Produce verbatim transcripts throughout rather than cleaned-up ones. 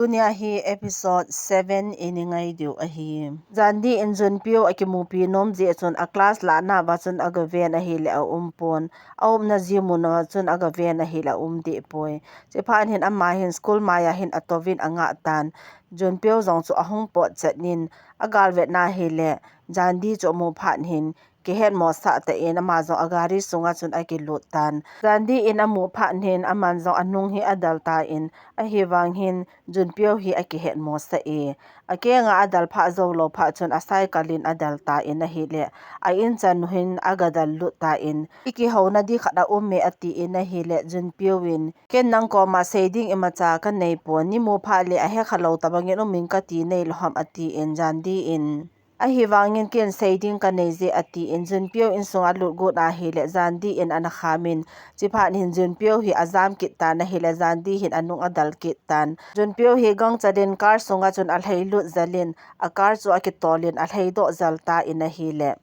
Tunia hi episode seven i ngai diu ahi. Jandi in Junpyo akimupi nom jeh chun a class lah nauva chun agaven ahile aumpon. Aumna jimuna chun agaven ahile aum dehpoi. Chuphat hin ama hin school maiya hin atouvin angah tan. Junpyo jong chu ahung potchet in agalvet na ahile Jandi chu amu phat hin kihetmosah tah in ama jong agari sunga chun akilut tan. Jandi in amu phat hin aman jong anung hi adel tan, ahivang hin Junpyo hi akihetmosah e. Akenga adel pha joulou phat chun a cycle in adel tan ahile a inchen hin agadel lut tan, ikihouna ding khat aum e atin ahile Junpyo in, ken nang koma seiding imacha kaneipon, neimu phat le ahekhalou tobangin umin kati neilou ham atin Jandi in Ahivangin ken seiding kanei je atin Junpyo insunga alut got ahile Jandi in ana khamin. Chuphat hin Junpyo hi ajam kit tan ahile Jandi hin anung adel kit tan. Junpyo hi gangchel in car sunga chun alhailut jel in a car chu akitol in alhaidoh jel tan ahile.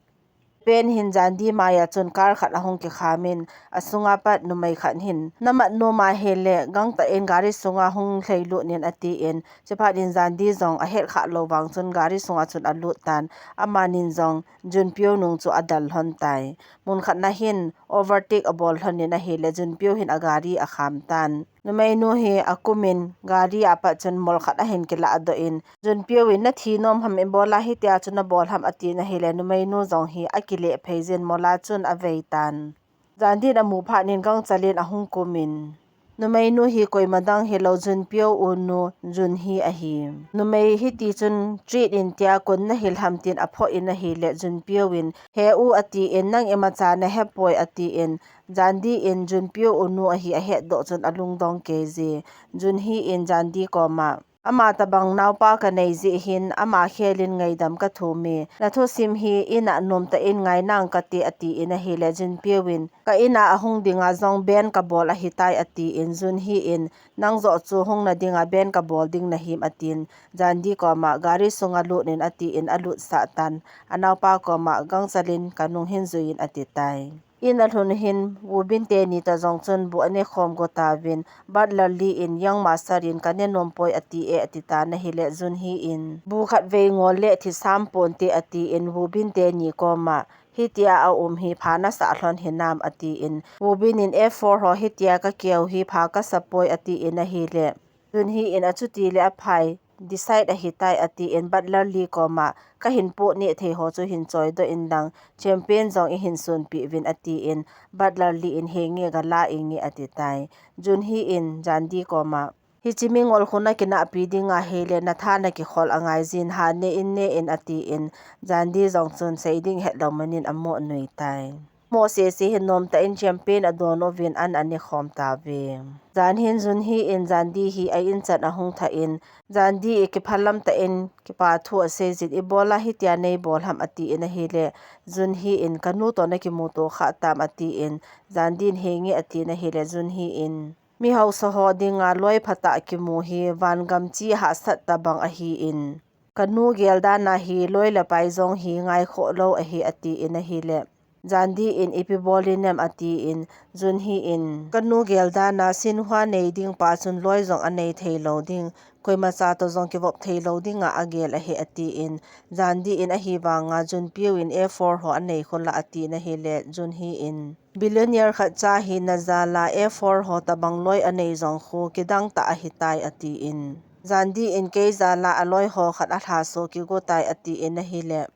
Pen hin Jandi maiya chun car khat ahung kikhamin asunga pat numei khat hin namat nom ahile gangtah in gari sunga hung lhailut in atin. Chuphat in Jandi jong ahet khalou vang chun gari sunga chun alut tan. Amanin jong Junpyo nung chu adel lhon tai. Mun khat na hin overtake abol lhon in ahile Junpyo hin agari akham tan. Numeinu hi akumin gari apat chun mol khat ahin kiladoh in Junpyo in nathi nom ham ibola hitia chu nabol ham atin ahile numeinu jong hi akileh phei jin mola chun avei tan. Jandi in amu phat in gangchel in ahung kumin. Numeinu hi koima dang hilou Junpyo u nu Junhee ahi. Numei hiti chun treat in tia kon nahil ham tin aphoh in ahile Junpyo in he u atin nang imacha nahepoi atin Jandi in Junpyo u nu ahi ahetdoh chun alungdong kei je. Junhee in Jandi koma Ama tobang naopa kanei jeh hin ama khel in ngaidam kathum e. Nathusim hi ina nomtah in ngai nang kate atin ahile Junpyo in ka ina ahung dinga jong ben kabol ahitai atin Junhee in nang joh chu hung nadinga ben kabol ding nahim atin Jandi koma gari sunga lut in atin alutsah tan. Anaopa koma gangchel in kanung hin jui in atitai. In alhun hin Woobin teni toh jong chun bu anekhom got tauvin, Butler Lee in Young Master in kane nompoi ati e atitan ahile Junhee in bu khat vei ngol le thi sam ponte atin Woobin teni koma hitia aum hi pha nasah lhon hinam atin Woobin in F four ho hitia kakeu hi pha kasapoi atin ahile Junhee in achuti le aphai decide ahitai atin Butler Lee koma kahin poh neh thei ho chu hin choidoh in lang champagne jong ihin sunpeh uvin atin Butler Lee in henge gala inge atitai. Junhee in Jandi koma hiche mingol khu nakinahpi ding ahile natha nakikhol angai jin ha ne in ne in atin Jandi jong chun seiding hetlou manin amoh nui tai. Moh sese hin nomtah in champagne adon uvin an anekhom tauve. Jan hin Junhee in Jandi hi a-in chan ahung thah in, Jandi i kiphalam tah in kipa thu asei jin, ibola hitia neibol ham atin ahile, Junhee in kanu toh nakimuto kha tam atin, Jandi in henge atin ahile, Junhee in mi hausa ho dinga loi phatah kimu hi vangam chi hahsat tobang ahin, kanu gel dan a hi loi le pai jong hi ngaikhoh lou ahi atin ahile, Jandi in ipi bol inem atin, Junhee in kanu gel dan a Shinhwa nei ding pa chun loi jong anei thei lou ding, koimacha toh jong kivop thei lou dinga agel ahi atin, Jandi in ahivanga Junpyo in F four ho anei khol a atin ahile, Junhee in billionaire khat cha hina jal a F four ho tobang loi anei jong khu kidang tah ahitai atin, Jandi in kei jal a aloi ho khat alhaso kigo tai atin ahile,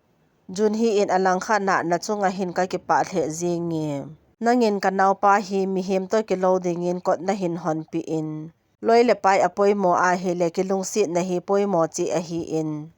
Junhee in alangkhat na nachunga hin kakipah lheh jenge. Nangin kanaopa hi mihem toh kilou dingin kot nahin honpeh in, loi le pai apoimo ahile kilungsetna hi poimo cheh ahin,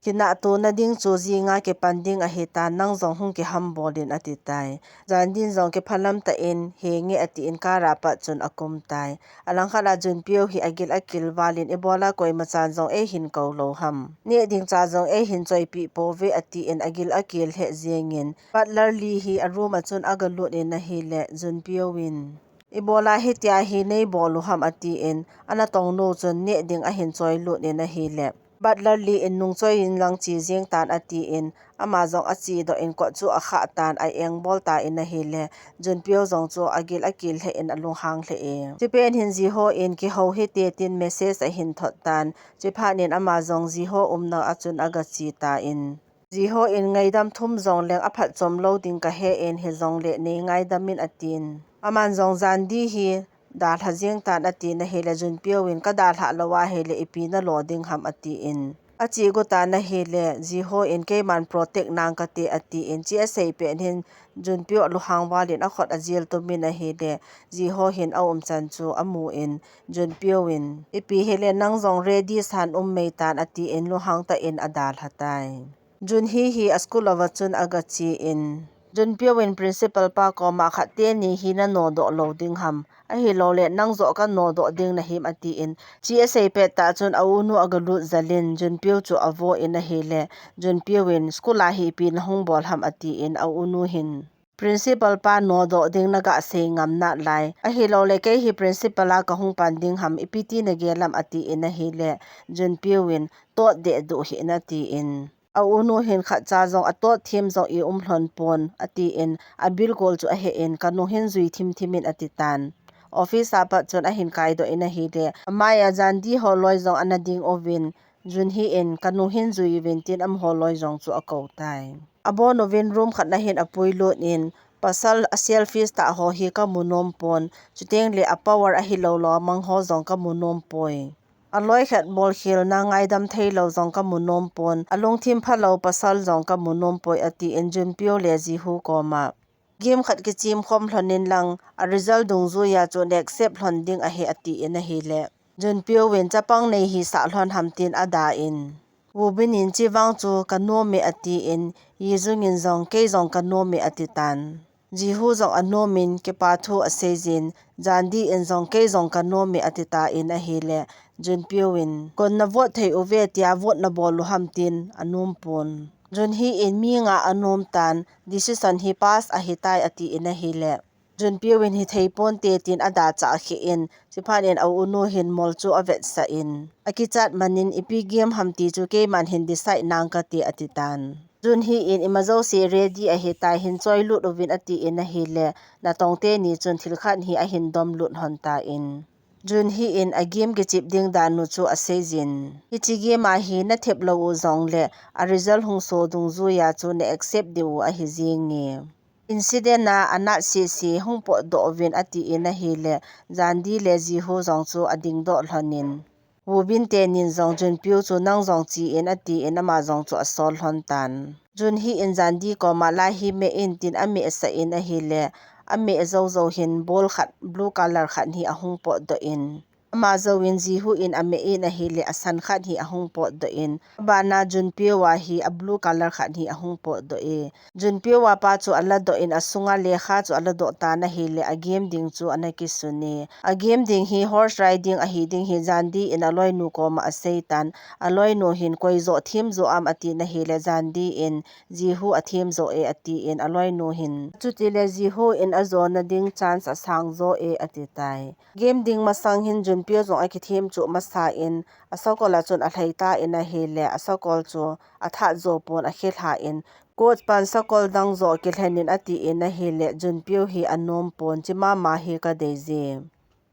kinahto nading chu jinga kipan ding ahitan, nang jong hung kihambol in atitai. Jandi in jong kiphalam tah in henge atin car a pat chun akum tai. Alangkhat a Junpyo hi agil akil val in ibola koimachan jong eihin kou lou ham, neh ding cha jong eihin choipeh pouve atin agil akil lheh jengin, Butler Lee hi a room a chun agalut in ahile, Junpyo in ibola hitia hi neibol u ham atin, anatong nu chun neh ding ahin choilut in ahile, Butler Lee in nungchoi in lang che jeng tan atin, ama jong ache doh in kot chu akhah tan a-engbol tan ahile, Junpyo jong chu agil akil lheh in alunghang lheh e. Chupet hin Jiho in kihou hite tin message ahin thot tan, chuphat in ama jong Jiho umna a chun agache tan. Jiho in ngaidam thum jongleng aphatchom lou ding kahen, hijongle nei ngaidam in atin. Aman jong Jandi hi dalha jeng tan atin ahile, Junpyo in kadalhah lou ahile ipi nalo ding ham atin. Ache got tan ahile, Jiho in keiman protect nang kate atin, chea asei pet hin Junpyo alunghang val in akhut ajil tum in ahile, Jiho hin aumchan chu amun, Junpyo in, ipi hile nang jong ready san um mei tan atin, lunghang tah in adalha tai. Junhee hi a school uva chun agache in, Junpyo in principal pa koma khat teni hi nanodoh lou ding ham, ahilouleh nang joh kanodoh ding nahim atin, chea asei pet tah chun a-unu agalut jel in, Junpyo chu avo in ahile, Junpyo in school a hi ipi nahung bol ham atin, a-unu hin, principal pa nodoh ding nagasei ngam nalai, ahilouleh kei hi principal a kahung pan ding ham, ipi ti nagel ham atin ahile, Junpyo in, tot deh duh hih in atin. A-unu hin khatcha jong atot them jong i um lhon pon atin, abilgol chu ahe in, kanung hin jui thim thim in ati tan. Office a pat chun ahin kaidoh in ahile, amai a Jandi holoi jong ana ding uvin, Junhee in kanung hin jui uvin tin amaho loi jong chu akou tai. Abon uvin room khat na hin apuilut in, pasal a selfish tah ho hi kamu nom pon, chuteng le a power ahilou lou amang ho jong kamu nom poi. Aloi khat bolkhelna ngaidam theilou jong kamu nom pon, alungthim phalou pasal jong kamu nom poi atin, Junpyo le Jiho koma, game khat kichem khom lhon in lang, a result dungjuiya chu na accept lhon ding ahi atin ahile, Junpyo in, chapang nei hisah lhon ham tin ada in, Woobin in, chevang chu kanom e atin, Yijung in jong, kei jong kanom e ati tan. Jiho jong anom in kipa thu asei jin, Jandi in jong, kei jong kanom e ati tan ahile, Junpyo in, koin na vote thei uve tia vote nabol u ham tin anom pon. Junhee in mi nga anom tan, decision hi pass ahitai atin ahile, Junpyo in, hithei ponte tin adachah kheh in, chuphat in a-unu hin mol chu avetsah in, akichat man in, ipi game ham ti chu keiman hin decide nang kate ati tan. Junhee in, imajouse ready ahitai, hin choilut uvin atin ahile, natong teni chun thil khat hi ahin domlut lhon tan. Junhee in a game kichep ding dan u chu asei jin, hiche game a hi nathep lou u jongle, a result hung so dungjuiya chu na accept diu ahi jenge. Incident a anat sese hung potdoh uvin atin ahile, Jandi le Jiho jong chu adingdoh lhon in, Woobin tenin jong Junpyo chu nang jong che in atin ama jong chu asol lhon tan. Junhee in Jandi koma, lai hi meh in tin amehsah in ahile, ameh jou jou hin ball khat blue color khat hi ahung potdoh in, ama jouvin Jiho in ameh in ahile, asan khat hi ahung potdoh in, abana Junpyo a hi a blue color khat hi ahung potdoh e. Junpyo a pa chu aladoh in, asunga lekha chu aladoh tan ahile, a game ding chu ana kisun e. A game ding hi horse riding ahi ding hi Jandi in aloinu koma asei tan, aloinu hin, koi joh them joh am atin ahile, Jandi in, Jiho athem joh e atin, aloinu hin, chutile Jiho in ajona ding chance asang joh e ati tai. Game ding masang hin Junpyo jong akithem chuh masa in, asakol a chun alhai tan ahile, asakol chu athat jo pon, akhilha in, coach pan sakol dang joh kilhen in atin ahile, Junpyo hi anom pon, che mama hi kadei je.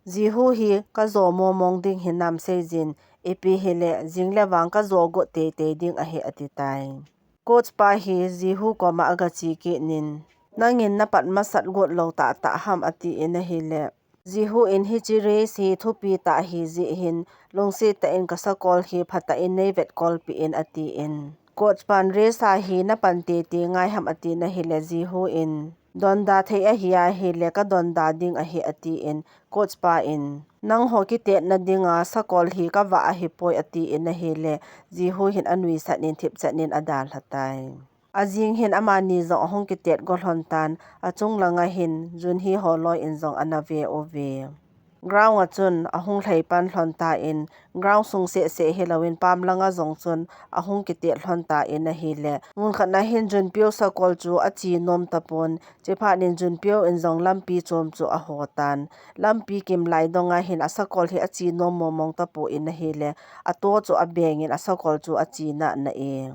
Jiho hi kajo momong ding hinam sei jin, ipi hile, jing le vang kajo got teitei ding ahi ati tai. Coach pa hi Jiho koma agache kit in, nangin napat masat got lou tahtah ham atin ahile, Jiho in, hiche race hi thupi tah ahi jeh hin, lungset tah in kasakol hi phatah in neivetkolpeh in atin. Coach pan, race a hi napan teitei ngai ham atin ahile, Jiho in, donda thei ahi ahile kadonda ding ahi atin, coach pa in, nangho kitetna dinga sakol hi kavah ahipoi atin ahile, Jiho hin anuisat in thipchet in adalha tai. Ajing hin amani jong ahung kitet go lhon tan, achung langa hin Junhee holoi in jong ana ve uve. Ground a chun ahung lhai pan lhon tan, ground sung seh seh hilouvin pam langa jong chun ahung kitet lhon tan ahile, mun khat na hin Junpyo sakol chu achi nom tapon, chuphat in Junpyo in jong lampi chom chu aho tan. Lampi kim lai donga hin asakol hi achi nom momong tapon ahile, ato chu abengin asakol chu achi nana e.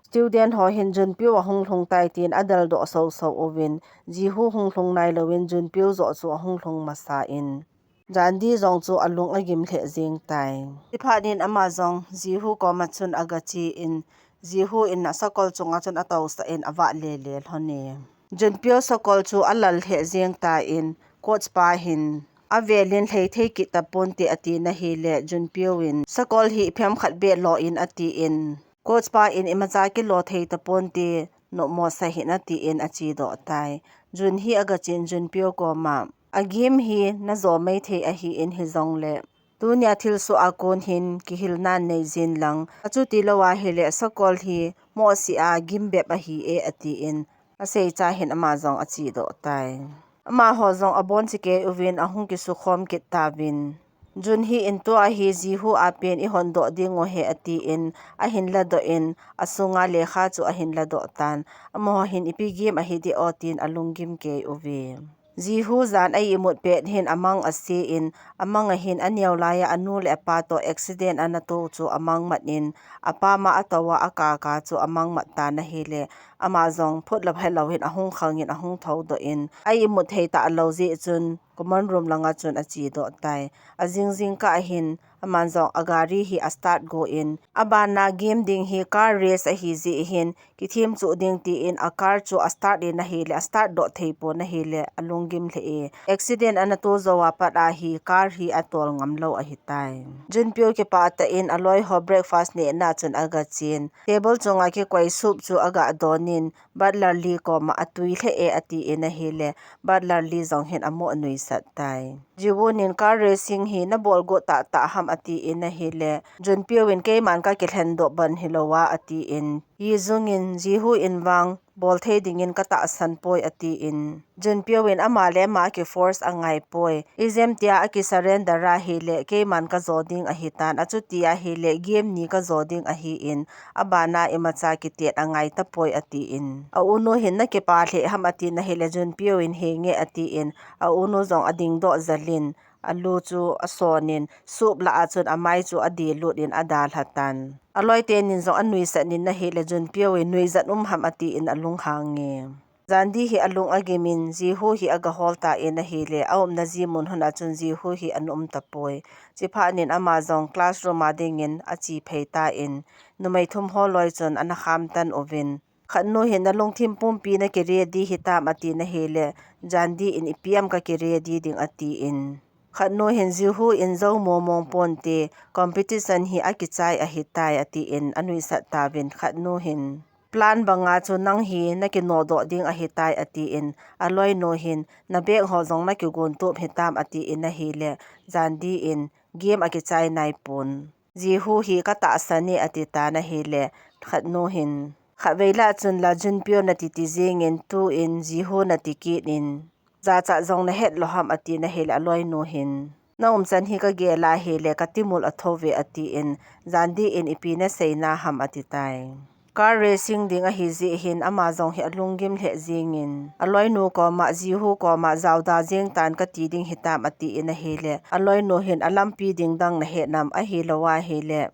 Student ho hin Junpyo ahung lhung tai tin adel doh soso uvin, Jihu hung lhung nailouvin Junpyo joh chu ahung lhung masa in, Jandi jong chu alung agim lheh jeng tai. Chuphat in ama jong Jihu koma chun agachi in, Jihu in asakol chunga chun atousah in avah lele lhon e. Junpyo sakol chu alal lheh jeng tan, coach pa hin, avelin lhai thei kit taponte ati nahile, Junpyo in, sakol hi phem khat beh lo in ati in, coach pa in imacha kilo thei taponte, nopmo sa hih in ati in achi doh tai. Junhi agachin Junpyo koma, a game hi najo maithei ahin hijongle, tunia thilsoh a kon hin kihilna nei jin lang, achuti lou ahile sakol hi mohseh a gim bep ahi e ati in, asei cha hin ama jong achi doh tai. Amaho jong abon chikei uvin ahung kisukhom kit tauvin. Junhi in tua hi Jihu a pen ihon doh ding u ahi ati in, ahin ladoh in, asunga lekha chu ahin ladoh tan. Amaho hin ipi game ahi di o tin alunggim kei uve. Jihu jan a imut pet hin amang ase in, amang a hin aneo laiya anu le apa to accident ana to chu amang mat in, apa ma atoh a akaka chu amang mat tan ahile, ama jong phut lap helou hin ahung khang in ahung thoudoh in, a imut thei talou jeh chun common room langa chun achi doh tai. Ajing jingkah a hin, aman jong agari hi astart go in, abana game ding hi car race ahi jeh hin, kithem chu ding tin acar chu astart in ahile, astart doh thei pon ahile, alunggim lheh e. Accident ana to jou a pat a hi car hi atol ngam lou ahitai. Junpyo kipah tah in aloi ho breakfast nehna chun agachen. Table chunga kikoi soup chu aga don in, Butler Lee koma atui lheh e ati in ahile, Butler Lee jong hin amo nuisat tai. Jiwon in car racing hi nabol got tahtah ham ati in ahile, Junpyo in keiman kakilhen doh ban hilou a ati in, Yi Jung in Jihu in vang bol thei dingin katahsan poi ati in, Junpyo in ama le ama akiforce angai poi. Ijeh ham tia akisurrender ahile keiman kajo ding ahitan, achuti ahile game ni kajo ding ahin, abana imacha kitet angai tapoi ati in. A unu hin nakipah lheh ham ati nahile Junpyo in henge ati in, a unu jong ading doh jal in, alu chu ason in, soup lah a chun amai chu adilut in adalha tan. Aloi tenin jong anuisat in ahile Junpyo in nuijat um ham ati in alunghang e. Jandi hi alung agim in, Jihu hi agahol tan ahile, aumna ji mun hun a chun Jihu hi ana um tapoi. Chuphat in ama jong classroom a dingin achi phei tan, numei thum ho loi chun ana kham tan uvin. Khatnu hin nalungthim pumpi naki ready hitam ati nahile, Jandi in ipi ham kaki ready ding ati in. Khatnu hin Jihu in jou momong ponte, competition hi akichai ahitai ati in anuisat tauvin, khatnu hin plan banga chu nang hi naki nodoh ding ahitai ati in, aloinu hin na bag ho jong naki gon tup hitam ati in ahile, Jandi in game akichai nai pon. Jihu hi katahsan e ati tan ahile, khatnu hin, khatvei lah chun la Junpyo nati ti jing in, tu in Jihu nati kit in, jachat jong nahet lou ham ati nahile, aloinu hin, na umchan hi kagel ahile, katimul atho ve ati in, Jandi in ipi nasei na ham ati tai. Car racing ding ahi jeh hin ama jong hi alunggim lheh jing in, aloinu koma, Jihu koma, jaoda jing tan kati ding hitam ati in ahile, aloinu hin alampi ding dang nahet nam ahilou ahile,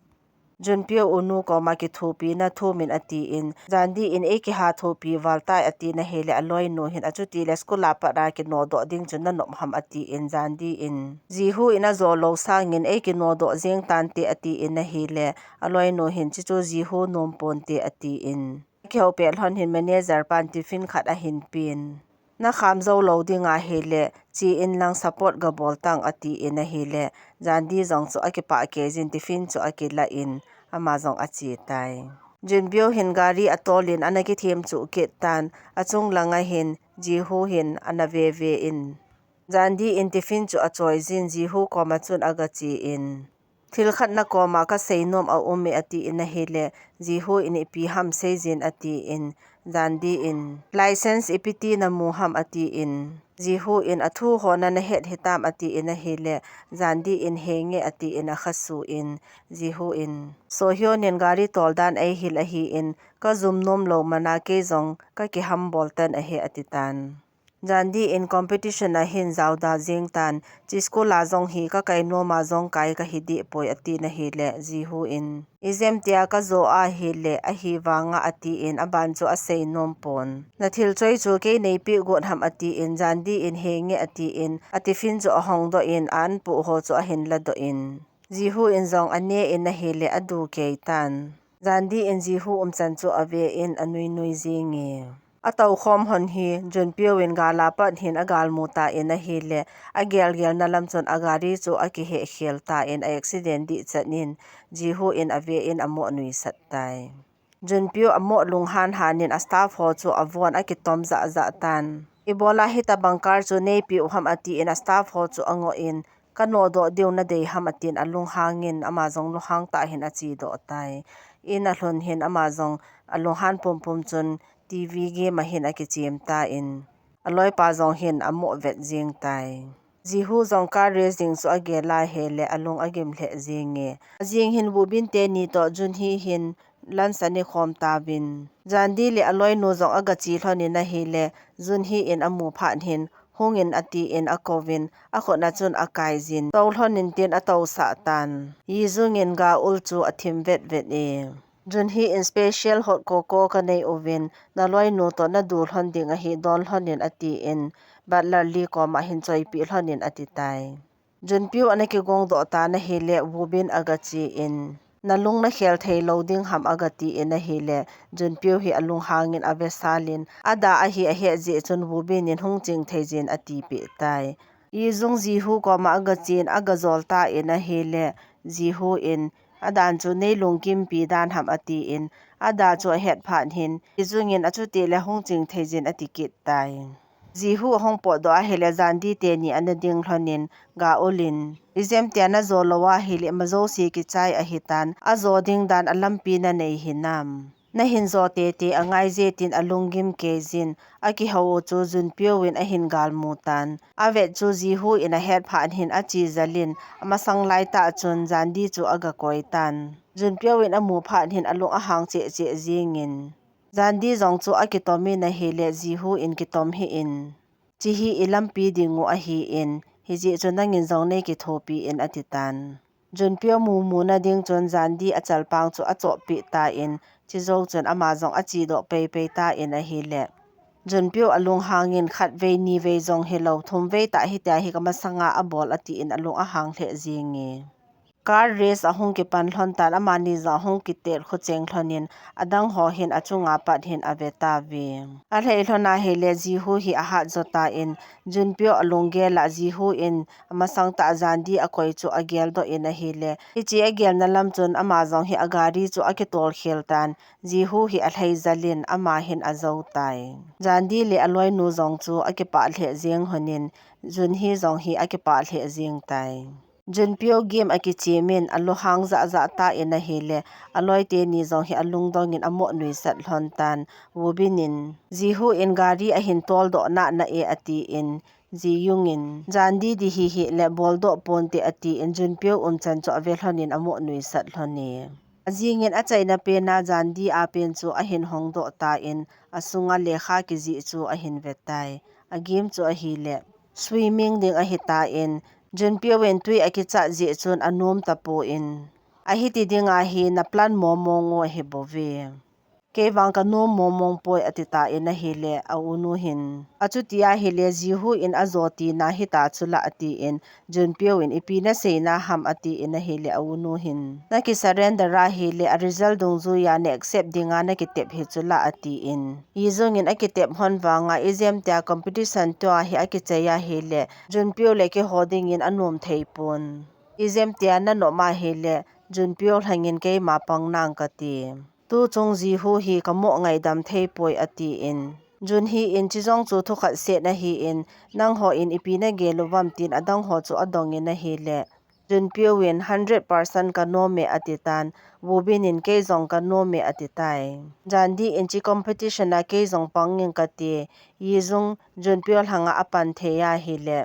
Junpyo unu koma kithopi na thum in ati in, Jandi in eiki ha thopi val tai ati nahile, aloinu hin achuti le school a pat a kinodoh ding chu nanop ham ati in, Jandi in Jihu in ajo lou sang in eiki nodoh jing tante ati in ahile, aloinu hin chichu Jihu nom ponte ati in. Kihou pet lhon hin manager pan tiffin khat ahin pen. Nakham jou lou ding ahile, che in lang support gabol tang ati in ahile, Jandi jong chu akipah kei jin tiffin chu akilah in, ama jong ache tai. Junpyo hin gari atol in ana kithem chuh kit tan, achung langa hin Jihu hin ana veve in. Jandi in tiffin chu achoi jin Jihu koma chun agache in. Thil khat nakoma kasei nom aum e ati in ahile, Jihu in ipi ham sei jin ati in, Jandi in, "License ipi ti namu ham?" atin, Jihu in, "Athu ho nana het hitam?" atin ahile, Jandi in, "Henge," atin akhasu in, Jihu in, "Sohyon in gari tol dan eihil ahin, kajum nom lou mana kei jong kakihambol tan ahi," atitan. Jandi in, "Competition ahin jaoda jeng tan, chi school a jong hi kakai nom a jong kai kahi deh poi," atin ahile, Jihu in, "Ijemtia kajo ahile, ahivanga," atin, aban chu asei nom pon. "Nathil choi chu kei neipeh got ham?" atin, Jandi in, "Henge," atin, atiffin chu ahongdoh in, a-an poh ho chu ahin ladoh in, Jihu in jong ane in ahile, adu kei tan. Jandi in Jihu umchan chu ave in, anui nui jenge. Atoukhom hon hi, Junpyo in gal a pat hin agalmu tan ahile, agelgelna lam chun agari chu akihehkhel tan, a-accident dihchan in, Jihu in ave in amoh nuisat tai. Junpyo amoh lunghan han in a-staff ho chu avon akitom jahjah tan. "Ibola hitabang car chu neipeh u ham?" atin a-staff ho chu angoh in, "Kanodoh diu nadei ham?" atin alunghang in, ama jong lunghang tah hin achedoh tai. In alhun hin ama jong alunghan pumpum chun T V game a hin akichem tan, aloipa jong hin amoh vet jeng tai. Jihu jong car race ding chu agel ahile, alung agim lheh jenge. Ajing hin Woobin teni toh Junhee hin lunch ane khom tauvin, Jandi le aloinu jong agache lhon in ahile, Junhee in amu phat hin, "Hung in," atin akouvin, akhut a chun akaijin, "Tou lhon in," tin atousah tan. Yijung in Ga-eul chu athim vetvet e. Junhee in, "Special hot cocoa kanei uvin, naloinu toh nadu lhon ding ahi, don lhon in," atin, butler Lee koma hin, "Choipeh lhon in," ati tai. Junpyo ana kigongdoh tan ahile, Woobin agache in, "Nalung nakhel thei lou ding ham?" agatin ahile, Junpyo hi alunghang in avesal in, ada ahi ahet jeh chun Woobin in, "Hung ching thei jin," atipeh tai. Yijung Jihu koma agache in agajol tan ahile, Jihu in, "Adan chu neilungkimpi dan ham?" atin, ada chu ahet phat hin, Yijung in, "Achuti le hung ching thei jin," ati kit tai. Jihu ahung potdoh ahile, Jandi teni ana ding lhon in, Ga-eul in, "Ijemtia najo lou ahile, ima jouse kichai ahitan, ajo ding dan alampi nanei hinam? Nahin jo tete angai je," tin alunggim kei jin, akihou u chu Junpyo in ahin galmu tan. Avet chu Jihu in ahet phat hin ache jel in, amasang laitah chun Jandi chu agakoi tan. Junpyo in amu phat hin alung ahang cheh cheh jeng in, Jandi jong chu akitom in ahile, Jihu in kitom hih in, "Chi hi ilampi ding u ahin, hijeh chun nangin jong neikithopi in," ati tan. Junpyo mumu na ding chun Jandi achalpang chu achoppeh tan, chujou chun ama jong achedoh peipei tan ahile, Junpyo alunghang in, "Khatvei nivei jong hilou, thumvei tah hitia hi kamasanga abol," atin alung ahang lheh jenge. Car race ahung kipan lhon tan, amani jong ahung kitel khucheng lhon in, adang ho hin achunga pat hin ave tauve. Alhai lhon ahile, Jihu hi ahat jo tan, Junpyo alunggel a Jihu in amasang tah Jandi akoi chu ageldoh in ahile, hiche agelna lam chun ama jong hi agari chu akitol khel tan, Jihu hi alhai jel in ama hin ajou tai. Jandi le aloinu jong chu akipah lheh jeng lhon in, Junhee jong hi akipah lheh jeng tai. Junpyo game akichem in, alunghang jahjah tan ahile, aloi teni jong hi alungdong in amoh nuisat lhon tan. Woobin in, "Jihu in gari ahin toldoh nana e," atin, Jiyung in, "Jandi di hihih le boldoh ponte," atin, Junpyo umchan chu ave lhon in amoh nuisat lhon e. Ajing in achaina pen a Jandi a pen chu ahin hongdoh tan, asunga lekha kijih chu ahin ve tai. Agame chu ahile, swimming ding ahitan, Junpyo in tui akichat jeh chun anom tapon, "Ahiti dinga hi na plan momong u ahi bouve. Kei vang kanom momong poi," ati tan ahile, aunu hin, "Achuti ahile, Jihu in ajo tina hita chula," atin, Junpyo in, "Ipi naseina ham?" atin ahile, aunu hin, "Naki surrender ahile, a result dungjuiya na accept dinga nakitep hi chula," atin. Yijung in, "Akitep lhon vanga, ijemtia competition tua hi akichai ahile, Junpyo le keiho dingin anom thei pon. Ijemtia nanom ahile, Junpyo lhangin keima pang nang kati. Tuchung Jihu hi kamoh ngaidam thei poi," atin. Junhee in, "Chujong chu thukhat set ahin, nangho in ipi nagel uvam?" tin adang ho chu adong in ahile, Junpyo in, "Hundred percent ka nom e," ati tan. Woo Bin in, "Kei jong ka nom e," ati tai. Jandi in, "Chi competition a kei jong pang ing kate, Yi Jung Junpyo lhanga apan thei ahile,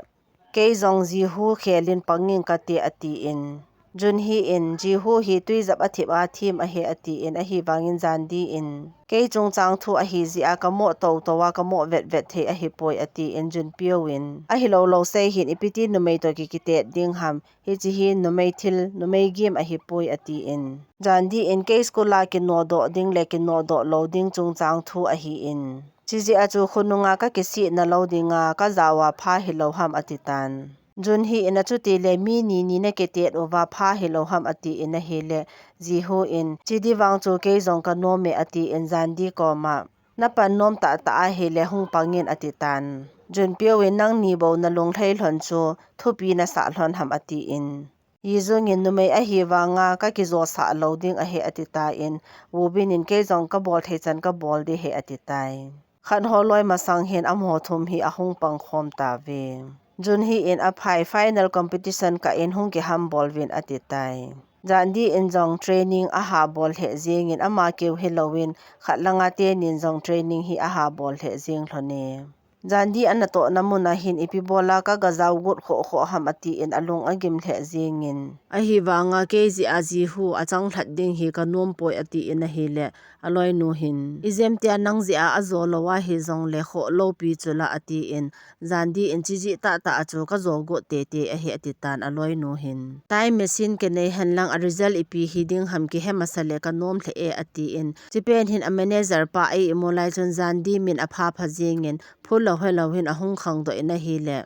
kei jong Ji Hoo khelin pang ing kate," ati in. Jun Hee in, "Ji Hoo hi tuijap a thip a thim ahi," ati in, ahivangin Jandi in, "Kei chungchang thu ahi jeh a ka mo toto a ka mo vetvet thei ahipoi," ati in, Junpyo in, "Ahilou lou sei hin ipi ti numei to ki kitet ding ham, hichi hi numei thil, numei game ahipoi," ati in. Jandi in, "Kei school a kinodoh ding le kinodoh lou ding chungchang thu ahi in, chijeh a chu khonunga ka kisihna lou dinga ka jao a pha hilou ham," ati tan. Jun Hee in, "Achuti le mi ni ni na kitet uva pha hilou ham," ati in ahile, Ji Hoo in, "Chi di vang chu kei jong ka nom e," ati in Jandi koma, "Na pan nom tahtah ahile hung pang in," ati tan. Junpyo in, "Nangni bou na lunglhai lhon chu thupi na sah lhon ham," ati in. Yi Jung in, "Numei ahivanga ka kijosah lou ding ahi," ati tan, Woo Bin in, "Kei jong ka bol thei chan ka bol ding ahi," ati tai. Khat ho loi masang hin amaho thum hi ahung pang khom tave. Jun Hee in, "Aphai, final competition kah in hung kihambol uvin," ati tai. Jandi in jong training aha bol lheh jengin ama keu hilouvin khat langa tenin jong training hi aha bol lheh jeng lhon e. Jandi anatohna mun a hin ipi bola ka ga jao got khoh khoh ham ati in alung agim lheh jengin. Ahivanga kei jeh a Ji Hoo achang lhat ding hi ka nom poi ati in ahile, aloinu hin, "Ijemtia nang jeh a ajo lou ahi jongle khoh lou pi chu la," ati in, Jandi in, "Chi jeh tahtah a chu ka jo got teitei ahi," ati tan aloinu hin. "Time machine kinei henlang a result ipi hi ding ham kihe masa le ka nom lheh e," ati in. Chipen hin a manager pa a imut lai chun Jandi min apha pha jengin, phul lou helou hin ahung khangdoh in ahile,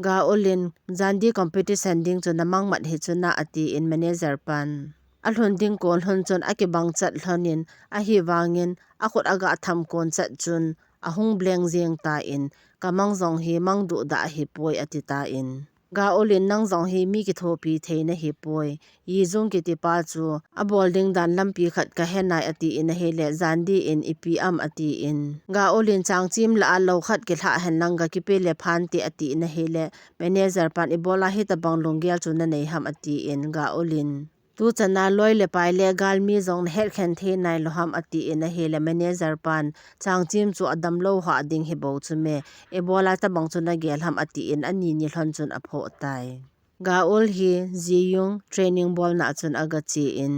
Ga Eul in, "Jandi competition ding chu na mangmat hi chu na," ati in manager pan. Alhun ding kon lhon chun akibang chat lhon in, ahivangin akhut aga tham kon chat chun ahung blank jeng tan, "Ka mang jong hi mang duhdah ahipoi," ati tan. Ga Eul in, "Nang jong hi mi kithopi thei nahi poi. Yi Jung kiti pa chu abol ding dan lampi khat ka he nai," ati in ahile, Jandi in, "Ipi am?" ati in. Ga Eul in, "Changchim lah a lou khat kilha henlang ga kipe le phante," ati in ahile, manager pan, "Ibola hitabang lunggel chu na nei ham?" ati in, Ga Eul in, "Tu chan a loi le pai le galmi jong na het khen thei nai lou ham?" ati in ahile, manager pan, "Changchim chu adam lou ha ding hi bou chu me. Ibola tabang chu na gel ham?" ati in ani ni lhon chun aphoh tai. Ga Eul hi Ji Jung training bolna chun aga che in,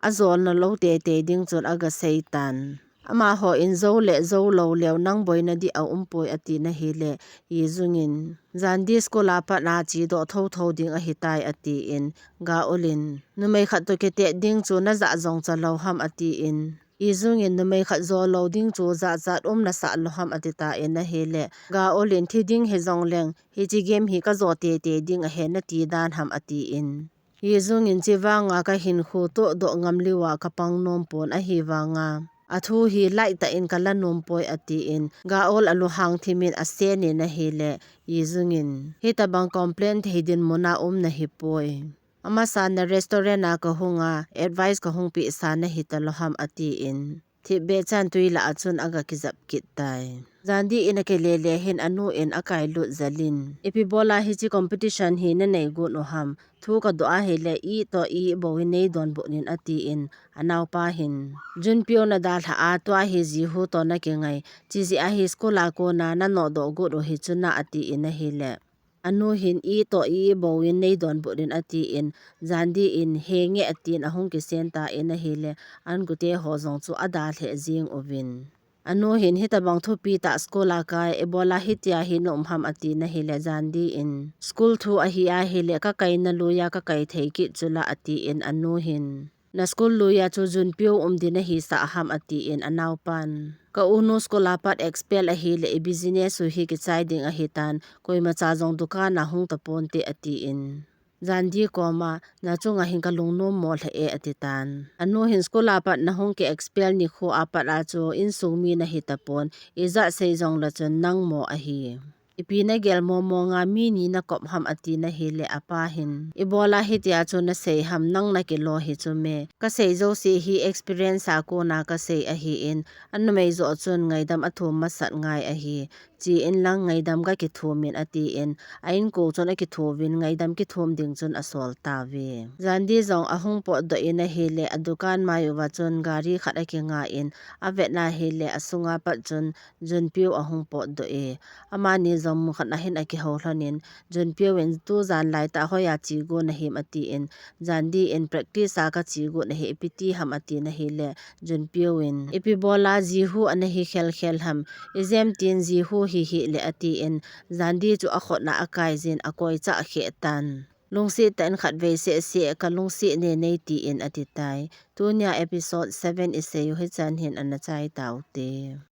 ajolna lou teitei ding chun aga sei tan. Amaho in, "Jo le jo lou leu nang boina ding aum poi," ati in ahile, Yi Jung in, "Jandi school a pat a chedoh thotho ding ahitai," ati in, Ga Eul in, "Numei khat to kitet ding chu na ja jong cha lou ham?" ati in, Yi Jung in, "Numei khat jo lou ding chu jachat um na sah lou ham?" ati tan ahile, Ga Eul in, "Thi ding hijongleng, hichi game hi ka jo teitei ding ahi, na ti dan ham?" ati in. Yi Jung in, "Chivanga ka hinkho tohdoh ngam lou a ka pang nom pon, ahivanga athu hi light tah in ka la nom poi," ati in, Ga Eul alunghang thim in asen in ahile, Yi Jung in, "Hitabang complain thei dinmun a um nahi poi. Amasa na restaurant a ka hung a, advice ka hung peh sa nahi talou ham?" ati in, thipbeh chan tui lah a chun aga kijap kit tai. Jandi in akile le hin anu in akai lut jel in, "Ipi bola hichi competition hi na nei got u ham? Thu ka doh ahile, i toh i bou in nei donbut in," ati in, anaopa hin, "Junpyo na dalha a, tua hi Ji Hoo toh na kingai, chijeh a hi school a kona na nodoh got u hi chu na," ati in ahile, anu hin, "I toh i bou in nei donbut in," ati in, Jandi in, "He nge," ati in ahung kisen tan ahile, an gute ho jong chu adalheh jing uvin. Anu hin, "Hitabang thupi tah school a kai, ibola hitia hi na um ham?" ati in ahile, Jandi in, "School thu ahi ahile, ka kaina lui a ka kai thei kit chu la," ati in, anu hin, "Na school lui a chu Junpyo um ding nahi sah ham?" ati in, anaopan, "Ka unu school a pat expel ahile, i business u hi kichai ding ahitan, koimacha jong dukan a hung taponte," ati in, Jandi koma, "Na chunga hin ka lungnom mo lheh e," ati tan. Anu hin, "School a pat na hung ki expel nikho a pat a chu insung mi nahi tapon, ijat sei jong le chun nang mo ahi. Ipi na gel momo nga mi ni na kop ham?" ati in ahile, apa hin, "Ibola hitia chu na sei ham, nang na kilo hi chu me. Ka sei jouse hi experience a kona ka sei ahi in, anumei joh chun ngaidam athum masat ngai ahi. Che in lang ngaidam ka kithum in ati in, a inko chun a kithum in ngaidam kithum ding chun a sol tauve. Jandi jong a hung potdoh in ahile a dukan mai uva chun gari khat a kinga in a vet na hile a sunga pat chun Junpyo a hung potdoh e. Amani jong mun khat a hin a kiho lhon in Junpyo in tu jan lai tah hoiya che got na him ati in Jandi in practice a ka che got na hi ipi ti ham ati na hile Junpyo in ipi bol a Jihu ana hi khel khel ham, ijemtin Jihu hi hile ati in Jandi chu a khut na a kai jin a koi cha a khe tan. Lungset tah in khat vei seh seh ka lungset ne nei ti in ati tai. Tunia episode seven i sei u hichan hin ana chai taute.